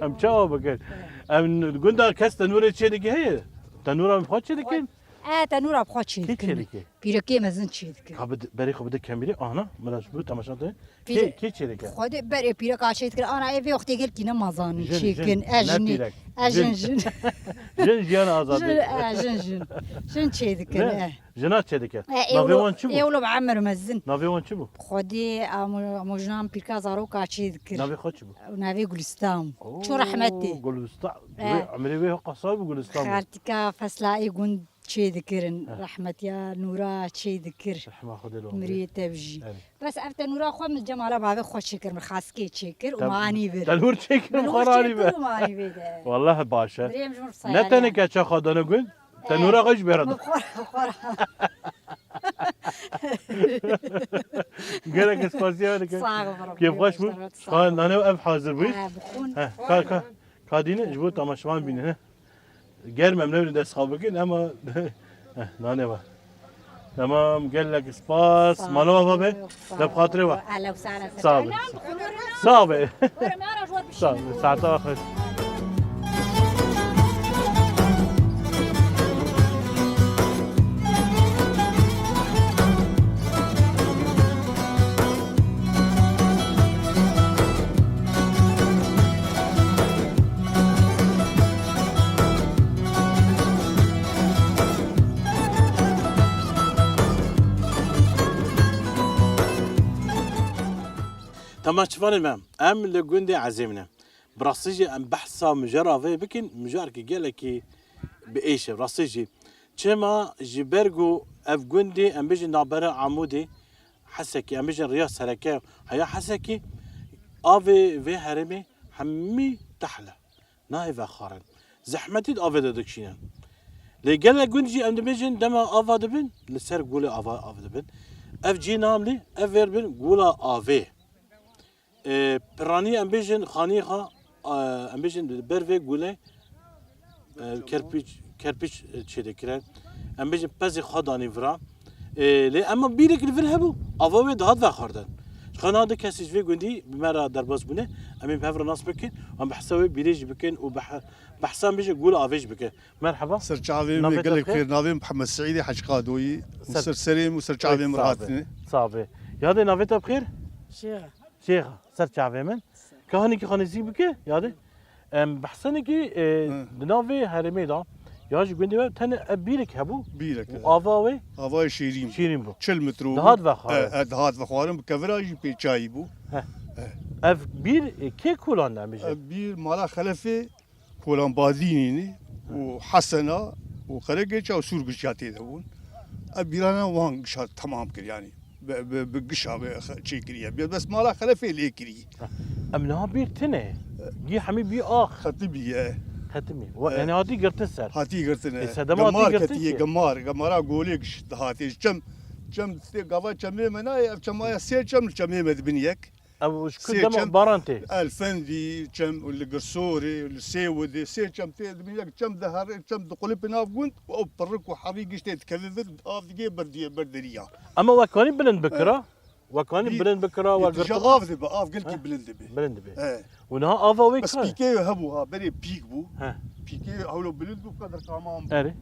Em çawa bikin? Em gunda kes tenûrê çê dike heye? Tenûra xwe çê dikin? E, tenûra xwe çê dikin. Kê çê dike? Pîrekê mezin çê dikin. Ka bi, berê xwe bide kemîrê, ana, min ji bo temaşa te. Kê, kê çê dike? Xwedê berê pîreka çê dikin. Ana, ê vê wextê gelkî ne mazanin çê kin. E, jinî. E, jin, jin. Jin jiyan azad dikin. E, jin, jin. Jin çê dikin, e. Jina çê dikin. Navê wan çi bû? Ewlo bi emir mezin. Navê wan çi bû? Xwedê amo, amo jinan pîrka zaroka çê dikir. Navê xwe çi bû? Navê Gulistan. Oo, çû rehmetê. Gulistan. Wê emrê wê qasar bû Gulistan bû. Xaltîka fesla ê gund çê dikirin. He. Rehmetiya Nûra çê dikir. Rehma Xwedê li wan bê. Miriyê te bijî. Evet. Bes ev tenûra xwe min cemala bavê xwe çêkir, min xaskê çêkir û manî vir. Tenûr çêkir û xwe ranî vir. Manî vir de. Wallahî baş e. Miriyê min ji min sayare. Ne tenê keça xwe dane gund, tenûra xwe jî bêre. Xwe, xwe. Gelek spasiya dikim. Sağ ol. Kêfxweş bû. Sağ ol. Nane ev hazir bû. He, bixwin. He, ka, ka. Ka dîne ji bo temaşevan bînin, he. Germ em newrin dest xwe bikin, ema, heh, nane va. Temam, gelek spas. Sağ ol. Mala we be. Sağ ol. Te bi xatirê we. Ehlen we sehlen. Sağ be. Sağ be. Sağ be. Saeta we xweş. Temaşevanê me, em li gundê Ezêm ne. Bi rastî jî em behsa mijara vê bikin, mijarkî gelekî bi êş e, bi rastî jî. Çima ji ber ku ev gundî, em bêjin navbera Amûdê, Hesekî, em bêjin riya sereke heya Hesekî, avê vê herêmê hemî tehl e. Nayê vexwarin. Zehmetî di avê de dikişînin. Lê gelek gund jî em dibêjin dema ava dibin, li ser gulê ava av dibin. Ev cî namlî, ev vêr bin gula avê. E, piranî em bêjin xanî xwe, e, em bêjin li ber vê gulê, e, kerpîç, kerpîç, e, çêdikire. Em bêjin pezê xwe danî vira. E, lê ema bîrek li vir hebû, ava wê dihat vexwardin. Ji xwe niha du kesî ji vê gundî bi me re derbas bûne. Em ê bi hev re nas bikin, em behsa wê bîrê jî bikin û beh-, behsa em bêjin gula avê jî bikin. Merheba. Ser çavê me gelek xêr. Navê min Mihemed Seîdê Hec Qadoyî û ser serê min û ser çavê min re hatine. Sabe. Yadê navê te bi xêr? Şêxa. Şêxa, ser çavê min. Kahanekî xanîzî bike, yadê. Em behsenekî, e, di navê herêmê de, ya ji gundê we tenê ev bîrek hebû. Bîrek, û ava wê avayê şêrîn bû. Şêrîn bû. Çil metro bû. Dihat vexwarin. E, e, dihat vexwarin, bi kevira jî pêçayî bû. Heh. E. Ev bîr, e, kê kolan de em bêjin? Ev bîr mala Xelefê Kolan Badînî ne û Hesena û Qeregeça û Sûrgirça tê de bûn. Ev bîrana wan gişa temam kir, yanî bi, bi, bi gişa ve xe-, çêkiriye. Bi-, bes mala Xelefê lê kirî. Em niha bîr tine. Gî hemî bî ax. Xetimî ye. Xetimî. Wa, e, yanî hatî girtin ser. Hatî girtin e. Ê, sedema hatî girtin kî? Gemar ketiye, gemar. Gemara golê giş dihatê. Çem, çem tê gava çemê me nayê. Ev çemaya sê çem li çemê me dibin yek. Ev ji ku dema baran tê? Elfendî, çem li Girsorê, li Sêwidê, sê çem tê dibin, yek çem dihere, çem diqulipî nav gund û ew pirik û herî giş tê dikeve vir, av digê ber diye, ber deriya. Ema we kanî bilind bikira? We kanî bilind bikira, we girtira? Av dibe, av gelkî bilind dibe. Bilind dibe. He. Û niha ava wê ka? Bes pîkê wê hebû ha, berê pîk bû. He. Pîkê hewlo bilind bû, bi qedir qaman bû. Erê.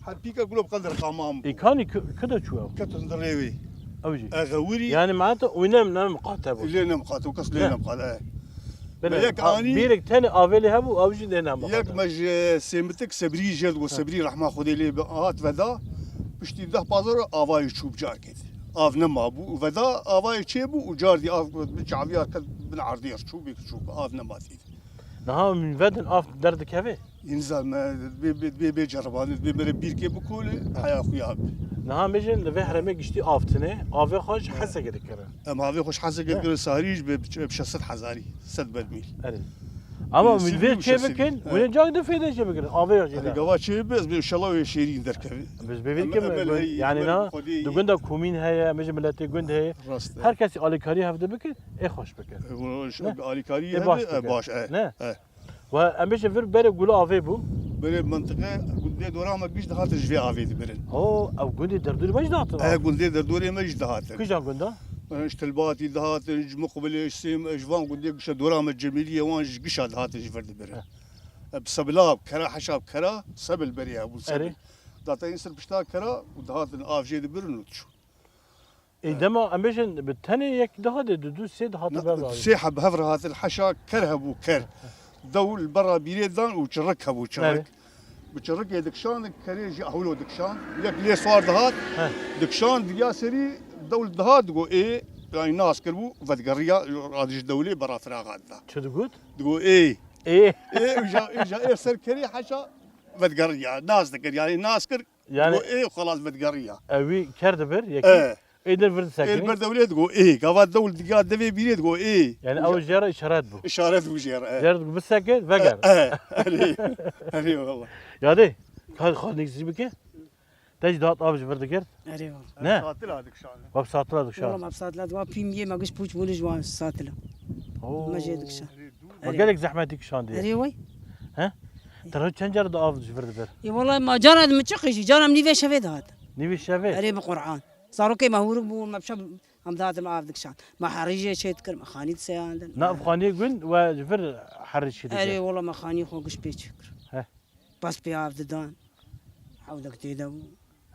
Her pîka gulo bi qedir qaman bû. Î kanî ku, ku de çû ew? Ketin di rê wê. Ew jî. E, xewirî. Yanî me heta wî ne, ne miqate bû. Lê ne miqate, kes lê ne miqate, e. Belê, me yek anî. Bîrek tenê avê lê hebû, ew jî lê ne miqate. Yek me ji Sêmitik Sebrî jê digot, Sebrî rehma Xwedê lê be, hat veda. Piştî deh pazar avayê çû bi carkê. Av nema bû. Veda avayê çê bû û cardî av bi çaviya ket bin erdê çû, bê çû, av nema tê. Niha min vedin av derdikeve? Însan me bê, bê, bê, bê ceribandin, bê mere bîrkê bikole, heya xwe ya bi. Niha bêjin li vê herêmê giştî av tine, avê xwe ji Hesekê dikirin. Em avê xwe ji Hesekê dikirin, sarî ji bi, bi şeş sed hezarî, sed bermîl. Erê. Ama min vê çê bikin, wê cak de fêde çê bikin, avê ya jî de. Gava çê bi, ez bê inşallah wê şêrîn derkeve. Biz bê vî kim, yanî na, di gunda komîn heye, em ji miletê gund heye. Rast e. Her kesî alîkarî hevde bikin, ê xweş bikin. Alîkarî hebe, baş e. Ne? Ve em bêjin vir berê gula avê bû. Berê mentiqe gundê dora me giş dihatin ji vê avê dibirin. O, ew gundê derdorê me jî dihatin? E, gundê derdorê me jî dihatin. Kîjan gunda? E, ji Tilbatî dihatin, ji Muqbilê, ji Sêm, ji van gundê gişa dora me Cemîliyê wan ji gişa dihatin ji vir dibirin. He. E, bi sebila, bi kera, heşa bi kera, sebil berê hebû, sebil. Erê. Data yên ser pişta kera û dihatin av jê dibirin û diçûn. Ê, dema em bêjin bi tenê yek dihate, du, du, sê dihate ber dihatin. Sê heb hev re hatin, heşa ker hebû, ker. Dew li bera bîrê dan û çirik hebû, çirik. Erê. Bi çirikê dikişand, kerê jî hewlo dikişand. Yek lê swar dihat, dikişand, digiya serî dew dihat, digot ê, yanî nas kiribû, vedigeriya, radî ji dewlê bera firaxa dida. Çi digot? Digot ê. Ê. Ê, îja, îja ê ser kerê heşa vedigeriya, nas dikir, yanî nas kir, Yanî, digo, ê, xelas vedigeriya. Ew wî ker dibir, yekî. E. Ê der vir disekinî. Ê, li ber dewlê digo, ê. Gava dewl diga devê bîrê digo, ê. Yanî, ew jê re îşaret bû. Îşaret bû jê re, e. Jê re digo, bisekin, veger. E, e. Erê, erê, wala. Yadê, ka xanîk zî bike. Te jî dihat av ji vir digirt. Erê, wala. Ne? Satila dikişan. Wap satila dikişan. Wala, wap satila, wap pîmiyê me giş pûç bûne ji wan satila. Oo. Me jê dikişan. Ma gelek zehmetî kişandiye. Erê, way. He? Te re çend car de av ji vir dibir? Ê, wala, ma cara de min çi qîjî? Cara min nîvê şevê dihat. Nîvê şevê? Erê, bi Qur'an. Zarokê me hûrik bûn, me bi şev em dihatin av dikişan. Me herî jê çê dikir, me xanî diseyandin. Na ev xaniyê gund we ji vir herî çê dikir? Erê, wala, me xanî xwe giş pê çê kir. He. Bes pê av didan. Hewlek tê de bû.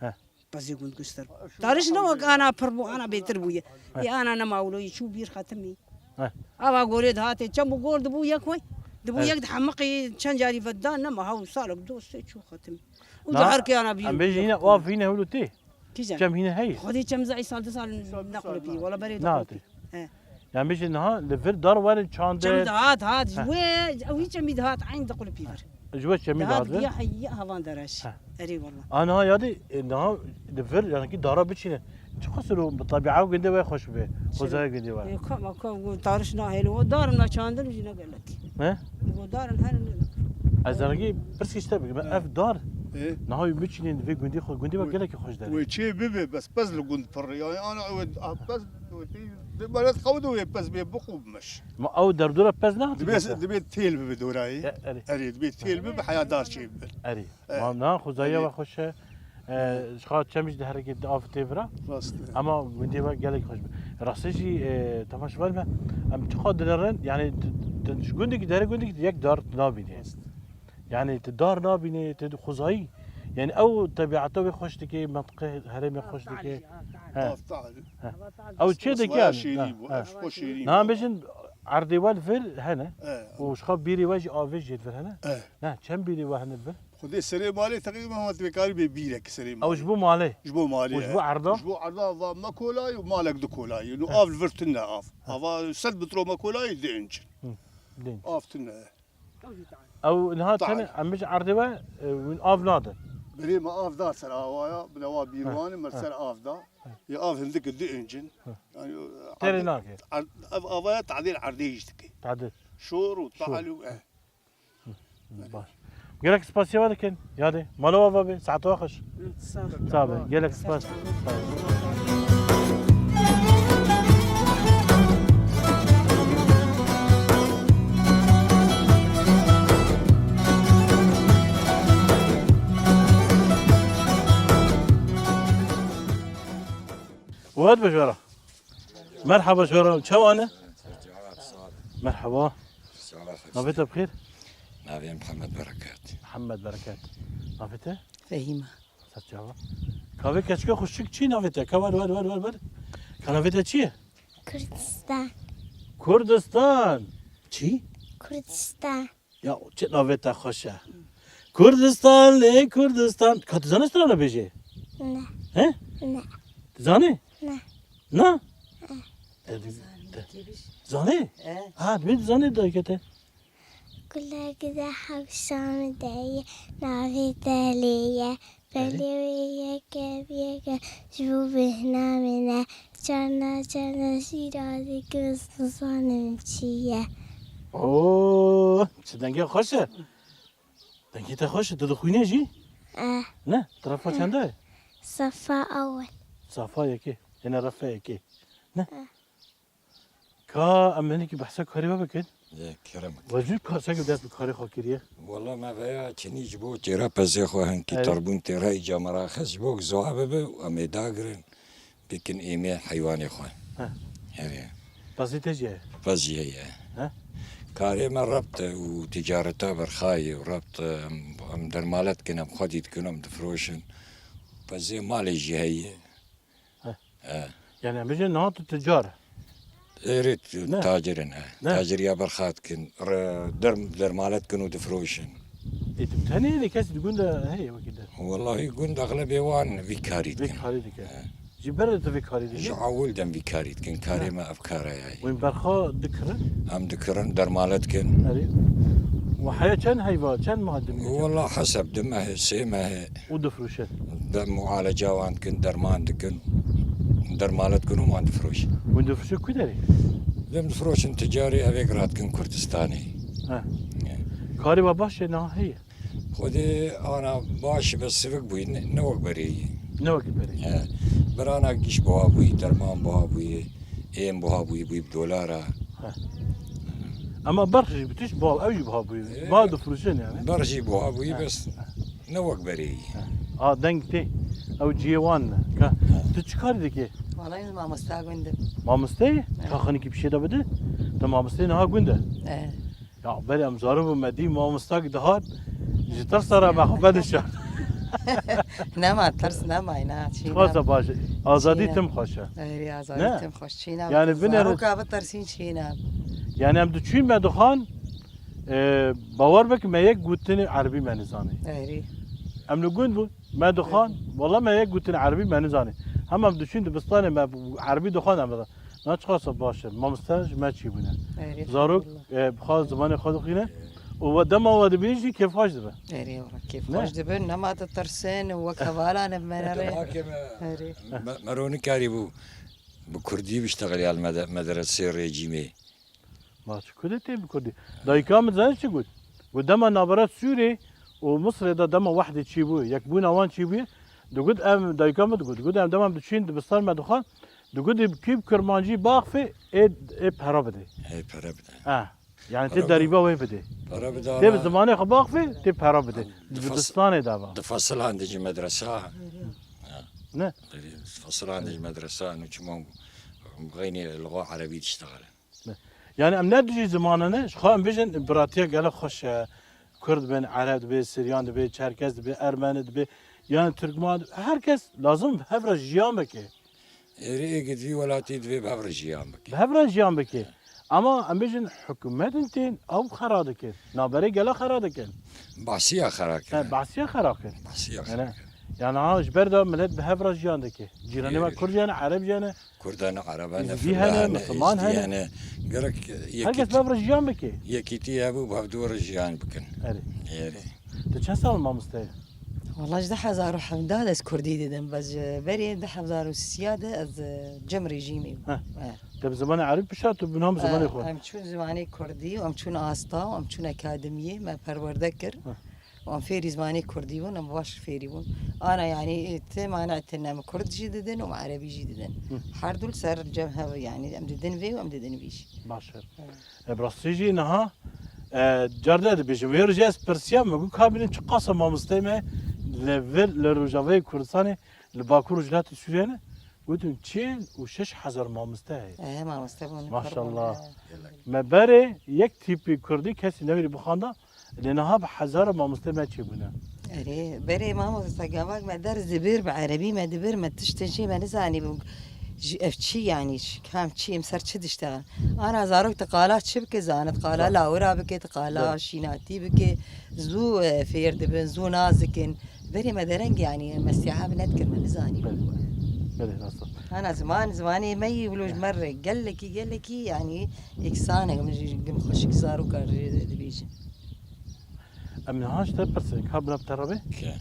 He. Pezê gund giştir. Tarîş ne wek ana pir bû, ana bêtir bûye. He. Ê ana nema wilo, yê çû bîr xetimî. He. Ava gorê dihatê, çem û gor dibû yek wey. Dibû yek dihemiqî, çend carî vedidan, nema hew salek dostê çû xetimî. Û di herkê ana bîr. Em bêjî hîne, waf hîne hewlo tê? Kîjan? Çem hîne heye? Xwedê çem zî sal du sal nequlipî. Wala berê diqulipî. He. Yani bêjin niha li vir dar werin çande. Çemî dihat, hat, ji Heh. wê, ew hî çemî dihat, eyn diqulipî vir. Ji we çemî Dihat dihat vir. giya heyî havan dereş. Heh. Erê wallah. A niha yadî, e, niha li vir, yani ki dara biçîne. Çiqas ro bi tabi'a gundê we xweş be. Xwezaya gundê we. Ê, ka, ma ka, go tariş nahêlin, o darin me çandin jî ne gelek. He? Go darin her ne. Ez zerengî pirs işte bikim. He. Ev dar. Ê? Niha wî biçînin vê gundê xwe, gundê we Wê, gelekî xweş derê. wê çê bibe, bes pez li gund pirre. Yani ana wê, ah, pez, wê tê, de belet xew de wê pez bê bixu bimiş. Ma ew derdora pez ne Dibê, hatî dibê têl bibe dorayê. E, erê. Erê, dibê têl bibe, heya dar çê bibe. Erê. E, Ma na xwezaya erê. we xweş e. E, ji xwe çem jî diherike di av tê vira. Rast e. Ama gundê we gelek xweş be. Rastî jî, e, temaşevan me, em çiqa dinerin, yani, t-, t-, ji gundekî dere gundekî yek dar nabîne. Rast. Yani, tu dar nabîne, tu xwezayî. Yani, ew tebiata wê xweş dike, mentiqê herêmê xweş dike. He. He. Ew çê dike yani. Şêrî bû, ev xwe şêrî Na bû. bêjin, erdê we li vir hene. He. Û ji xwe bîrê we jî avê jê li vir hene. He. Ne, çend bîrê we hene li vir? Xwedê serê malê teqrîben hema divê karî bê bîrek serê malê. Ew ji bo malê? Ji bo malê, Û ji bo e. erda? Ji bo erda va me kolayî û malek di kolayî. Û He. av li vir tune av. He. Ava sed metro me kolayî di inç. Hı, di inç. Av tune. Ew niha Tal. tene, em ji erdê we, e, win av nadin. Berê me av da ser awaya, bi newa bîrwanê me He. ser av da. He. Ya av hindik di incin. He. Yani, Terê erd-, nake. erd-, ev avaya tadêl erdê jî dike. Tadêl. Şor û Şor. tal û, eh. Baş. Gelek spasiya we dikin. Yadê. Mala we be. Saet we xweş. Sağ ol. Sağ be. Gelek spas. Sağ ol. Wad bejara. Merhaba jara. Çawane? Merhaba. Navê te bi xêr? Navê Mihemed Bereket. Mihemed Bereket. Navê te? Fehîme. Serçava. Ka vê keçika xweşik çi navê te? Ka wer, wer, wer, wer, wer. Ka navê te çi ye? Kurdistan. Kurdistan. Çi? Kurdistan. Ya çi navê te xweş e. Kurdistan, ê Kurdistan. Ka tu zanî strana bêjê? Ne. He? Ne. Tu zanî? Ne. Na? E, te-, zanî? E. Ha, tu zanî dayke te. Gule gule hewşan de ye, navê te lê ye. Belê wê yeke bi yeke ji bo bêhna min e. Carna carna şîra dikim, ez nizanim çi ye. Oo, çi dengê xweş e. Dengê te xweş e, tu dixwînê jî? Eh. Ne? Tu refa çend e? Safa ewel. Safa yekê. Yine refa yekê. Ne? Eh. Ka em hinekî behsa karê we bikin? Lê kerem. We jî ka-, seke dest bi karê xwe kiriye? Wala me veya çinî ji bo çêra pezê xwe hinkî Evet. tarbûn têra îca meraxis ji bo ziwa bibe û em ê dagirin bikin êmê heywanê xwe. He. Herê. Pezê te jî heye? Pez jî heye. He? Karê me rebt e û ticareta berxayê û rebt e, em, em dermalet dikin, em xwedî dikin, em difiroşin. Pezê malê jî heye. He. He. Yani em bêjin niha tu ticar. Êrê Ne? tacir in, he. Ne? Taciriya berxa dikin. Re-, derm-, dermalet dikin û difiroşin. Ê, tu tenê lê kesî di gund de heye wekî de? Wellahî gund exlebê wan vî karî Vê dikin. karî dike. He. Ji ber de tu vê karî dike? Ji ewil dem vî karî dikin. Karê Ne? me ev kara ye. Wên berxa dikirin? Em dikirin, dermalet dikin. Erê. Û heya çend heyva, çend mah dimîne? Wella heseb du mehê, sê mehê. Û difroşin? De mualeca wan dikin, derman dikin. Dermalet dikin û wan difroşin. Hûn difroşin ku derê? Dem difroşin ticarê evêk radikin Kurdistanê. He. He. Karê we baş e niha heye? Xwedê ana baş be sivik bûyî, ne, ne wek berê yî. Ne wek berê. He. Berana giş buha bûyî, derman buha bûyî, êm buha bûyî, bûyî bi dolara. He. Ama berx jî bi tişt buha, ew jî buha bûyî. Ê, Buha difroşin yani. Berx jî buha bûyî, He. bes ne wek berê yî. He. A deng tê. Ew cihê wan ne. Ka, He. tu çi karî dikê? Wala ez mamosta gund im. Mamoste yî? He. Ka xanikî pişê de bide? Tu mamoste niha gund e? He. Ya berê em zarok bû me dî mamostak dihat, ji tirsa re me xwe vedişart. Nema tirs, nema îna çî Xwasa ne. baş e. Azadî Çî ne. tim xweş e. Erê, azadî Ne? tim xweş çî ne. Yani binêre Zaroka bitirsîn çî ne. Yani em diçûn me dixan, e, bawer bike me yek gotinê erbî me nizanî. Erê. Em li gund bûn, me dixan, wela me yek gotinê erbî me nizanî. Hema em diçûn dibistanê me erbî dixan em Na çiqasa baş e. Mamoste ji me çî bûne. Erê, Zarok, elhamdulillah. E, bi xwe zimanê xwe dixwîne. Û we dema we dibî jî kêfxweş dibe. Erê, wala kêfxweş Ne? dibe. Nema ditirsin û wek hevalan e me nere. Dema ke me, Erê. me, me ro nikarî bû bi kurdî biştexil ya li mede-, medresê rejîmê. Ma çi kudê tê bi kurdî? Dayika min zanî çi got? Got dema navbera Sûrê û Misrê de dema wehdê çî bû, yekbûna wan çî bû, digot em, dayika min digot, digot em dema em diçîn dibistan me dixwar, digot kî bi kirmancî baxfê ê, ê pera bidê. Ê pera bidê. Ha. Yani tê Pera derîba wê bidê. Pera bidê Tê bi ama zimanê xwe baxfê, tê pera bidê. Di fas-, Dibistanê de va. Di fasilan de jî medresa. Ne? Fasilan de jî medresa, nu çima xeynî luxa erebî diştexile. Yani em ne dijî zimanê ne, ji xwe em bêjin biratiya gelek xweş e. Kurd bin, Ereb dibe, Siryan dibe, Çerkez dibe, Ermeni dibe, yani Tirkman dibe. Her kes lazim bi hev re jiyan bike. Êrî êgid vî welatî divê bi hev re jiyan bike. Bi hev re jiyan bike. Ama em bêjin hikûmetên tên ew xera dikin. Navberê gela xera dikin. Behsiya xera kirin. He, behsiya xera kirin. Behsiya xera kirin. Yani ha ji ber de millet bi hev re jiyan dike. Cîranê me Êrî. Kurd jî hene, Ereb jî hene. Kurd hene, Ereb hene, Êzidî Filla hene, hene, Musulman Êzidî hene. hene. Gerek Her kes yekîtî-, bi hev re jiyan bike. Yekîtî hebû, bi hev dû re jiyan bikin. Erê. Êrê. Tu çend sal mamoste ye? Wala ji du hezar û hevdeh de ez kurdî didim. Bes ji berê du hezar û sî de ez, e, cem rejîmê bûm. Heh. E. Te bi zimanê erebî pişa, tu bi nav zimanê E, xwe? Em çûn zimanê kurdî, em çûn asta, em çûn akademiyê, me perwerde kir. Heh. Û em fêrî zimanê kurdî bûn, em baş fêrî bûn. Ana, yanî, ti mane tine em kurd jî didin û em erebî jî didin. Hı. Her du li ser cem hev, yanî, em didin vê û em didin vî jî. Baş e. Evet. E, bi rastî jî niha, e, car de dibêjim. Vê rojê ez pirsiyam, me got, ka bînin çiqasa mamosteyê me li vir, li Rojavayê Kurdistanê, li Bakur Rojhilatê Sûriyê ne? Gotin, çil û şeş hezar mamoste heye. E, mamoste bûn, Maşallah. kurban, e. Me berê yek tîpî kurdî kesî newêrî bixwanda, lê niha bi hezara mamoste me çêbûne. Erê, berê mamoste gavak me der zibir bi erebî me dibir, me tiştên jê me nizanî bû. Ji ev çi yanî, ji kam çi, em ser çi diştexin? Ana zarok, tu qala çi bike, zanit qala Zan- lawira bike, tu qala Zan- şînatî bike, zû, e, fêr dibin, zû nas dikin. Berê me dereng, yanî, me sîyaha bi nedikir, me nizanî. Belê. Belê, rast e. Hana ziman, zimanê me yî wilo ji me re gelekî, gelekî, yanî, yeksan e, min jî gim xweşik zaroka re dibêjin. Em niha ji te pirsin, ka bila bi te re be? Ke.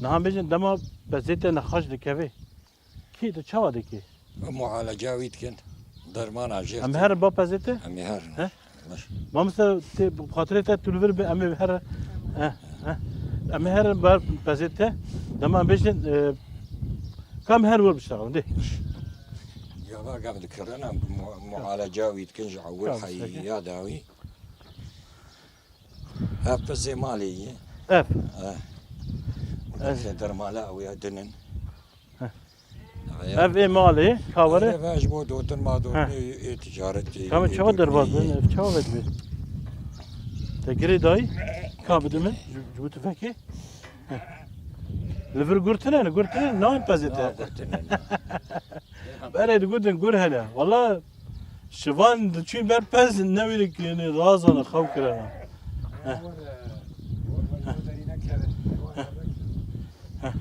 Niha bêjin dema pezê te nexweş dikeve. Kî tu çawa dikî? Mualeca wî dikin. Dermana jê Em dikin. herin ba pezê te? Em ê herin. He? Baş. Mamoste, tê bi xatirê te tu li vir be, em ê herin. He, he. Em ê herin ber pezê te. Dema em bêjin, e, ka em her wir biştexilin, dê. Gava gam dikirin, em mu-, mualeca wî dikin ji ewil Tamam, heyî peki. ya dawî. Ev pezê malê ye. Ev. Eh. Ev. Pezê dermala ew ya dinin. Heh. Ev ê malê, ka were? Ev ji bo dotin ma dotin Heh. ê, ê ticaretê, Ka me ê çawa derbaz bin? Ev çawa vedibê? Te girê dayî? Ka bidime? Ji, ji bo tufekê? Heh. Li vir gur tine ne, gur tine ne, nan pezê te. Na, gur tine ne. Berê digotin gur hene. Wala şivan diçûn ber pez newêrî kirine, razana xew kirana. Heh. Heh. Heh.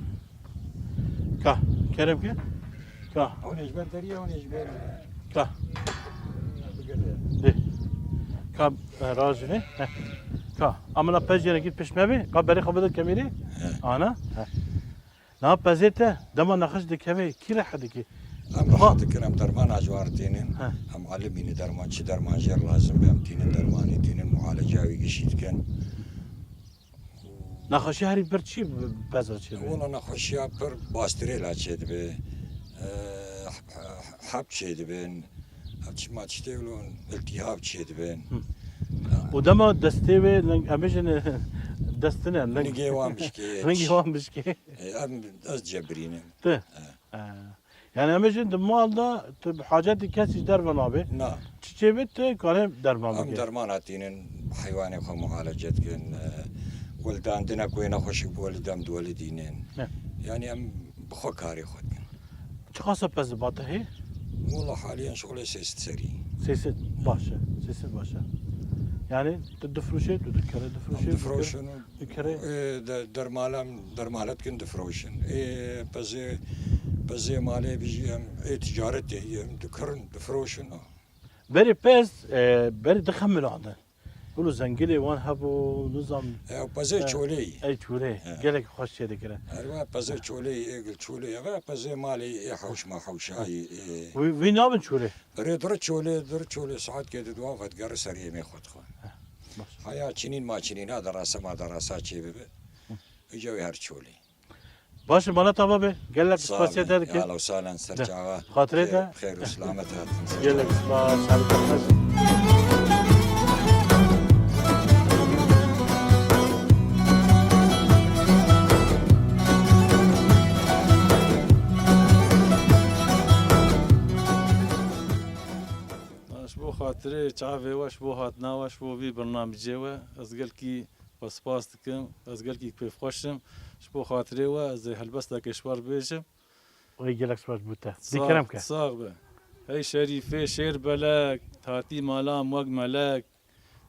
Ka, kerem ke? Ka. Hûn ê ji ber deriyê, hûn ê ji ber Ka. Bigire. Dê. Ka, e, rajine. Heh. Ka. Amina pez yene git pişt me be. Ka berê xwe bide kemerê. He. Ana. Heh. Na pezê te dema nexweş dikeve, kî rehet dike? Em Xwe- rehet dikin, em dermana ji wan re tînin. He. Em alimî ne derman, çi derman jê re lazim be, em tînin dermanê, tînin mualeca wî gişî dikin. Nexweşî herî pir çi bi pez re çêdibe? Wala nexweşiya pir bastirêla çêdibe. E, heb çêdibin. Ev çima tiştê wilo iltihab çêdibin. Hı. Ha. Û dema destê wê ling-, em bêjin destine, ling-, Nigê wan bişkê. Ringê wan bişkê. E, em, ez cebirînim. Ti? E. E. Yani em bêjin di mal de tu bi hacetî kesî derve nabe. Na. Çi çêbit tu kare derman Em bike. derman hatînin, heywanê xwe mualece dikin, e, welidandine ku wê nexweşik bi welidem di welidînin. Ne. Yani em bi xwe karê xwe dikin. Çiqasa pez li ba te heye? Wala haliyen şixulê sê sed serî. Sê sed, baş e. Sê sed baş e. Yani tu difroşê, tu dikere difroşê, Em difroşin. dikere. E, de-, dermalem, dermalet kin difroşin. E, pezê Pezê malê bijî em ê ticaretê em dikirin, difiroşin. Berê pez, e, berê dixemilandin. Wilo zengilê wan hebû, nizam. E, pezê E, çolê yî. Ey çolê. E. Gelek xweş çê dikirin. Her wa pezê çolê yî, ê gil çolê yî, ve pezê malê yî, ê hewş ma hewşayî, ê. Wî, wî nabin çolê? Berê dir çolê, dir çolê saetkê di dua ve digere ser yemê xwe dixwe. Baş. Haya çinîn ma çinîna derasa ma derasa çê bibe. Îca wê her çolê. Baş e, mala tava be. Gelek spasiya te dikim. Ahlan sahlan ser çawa. Xatirê te. Xêr û selamet hatin. Gelek spas, sağ ol. Ji bo xatirê çavê we, ji bo hatina we, ji bo vî bernamicê we, ez gelkî we spas dikim. Ez gelkî kêfxweş im. Ji bo xatirê we ez ê helbestekê ji we re bêjim. Wê gelek spas bo te. Dî kerem ke. Sax be. Hey Şerîfê şêr belek, hatî mala em wek melek.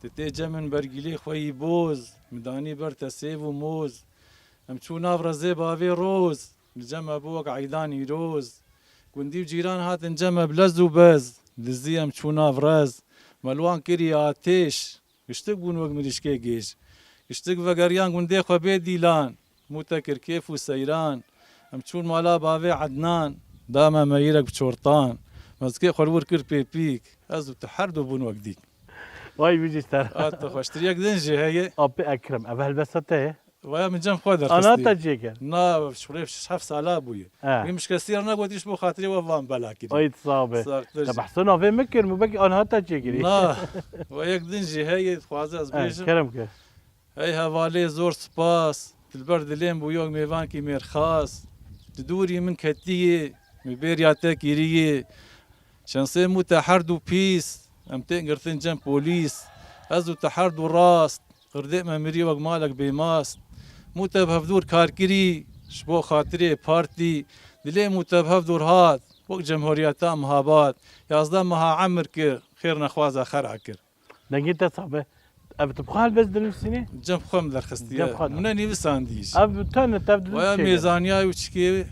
Tu tê cem min bergîlê xwe yî boz, min danî ber te sêv û moz. Em çû nav rezê bavê roz, li cem me bû wek eydan îroz. Gundî û cîran hatin cem me bi lez û bez, dizî em çû nav rez. Me li wan kirî atêş, giştik bûn wek mirîşkê gêj. Giştik vegeriyan gundê xwe bê dîlan, mû te kir kêf û seyran. Em çûn mala bavê Ednan, da me meyirek bi çortan. Me zikê xwe li wir kir pêpîk, ez û tu her du bûn wek dîk. Vay bijî ser. A tu xweştir yek din jî heye. Apê Ekrem, ev helbesta te ye? Vaya min cem xwe derxistî. Ana te çêkir? Na, şurê şeş heft sala bûye. He. Min mişkesî re negotî ji bo xatirê we van bela kirî. Ay, tu sax be. Saxtir jî. Te behsa navê min kir, min belkî ana te çêkirî. Na, we yek din jî heye, dixwaze ez He, bêjim. Kerem ke. Hey hevalê zor spas, tu li ber dilê min bû yok mêvankî mêrxas. Di dûrî min ketiyê, min bêriya te kiriyê. Çensê mû te her du pîs, em tên girtin cem polîs. Ez û te her du rast, qirdê me mirî wek malek bêmast. Mû te bi hevdûr kar kirî, ji bo xatirê partî. Dilê mû te bi hevdûr hat, wek cemhuriyeta mihabat. Yazdeh meha emir kir, xêr nexwaza xera kir. Dengê te sax be. Ev tu bi xwe helbest dinivîsînî? Cem xwe min derxistiye. Cem xwe Min ne nivîsandî jî. Ev tene tev dinivîsî Waya çêkir. Mêzaniya û çikê.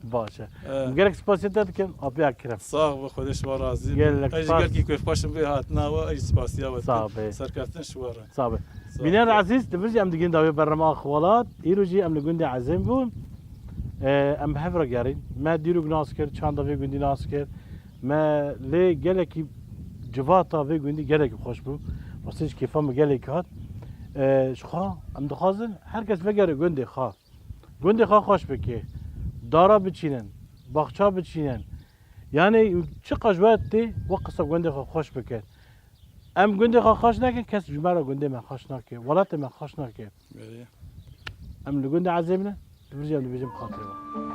Baş e. E. Gelek spasiya te dikim, apê Ekrem. Sax be, Xwedê ji we razî be. Gelek spas. Ez jî gelkî kêfxweş im vê hatina we, ez jî spasiya we dikim. Sax be. Serkeftin ji we re. Sax be. Sax be. Bîner ezîz, di vir jî em digihîn dawiyê bernameya Xwelat. Îro jî em li gundê Ezêm bûn. E, em bi hev re gerîn. Me dîrok nas kir, çanda vê gundî nas kir. Me lê gelekî civata vê gundî gelekî xweş bû. Rastî ji kêfa min gelekî hat. E, ji xwe em dixwazin her kes vegere gundê xwe. Gundê xwe xweş bike. Dara biçînin, baxça biçînin. Yanî çiqas ji we tê, we qisa gundê xwe xweş bikin. Em gundê xwe xweş nekin, kes ji me re gundê me xweş nake, welatê me xweş nake. Belê. Em li gundê Ezêm ne, di vir jî em dibêjin bi xatirê we.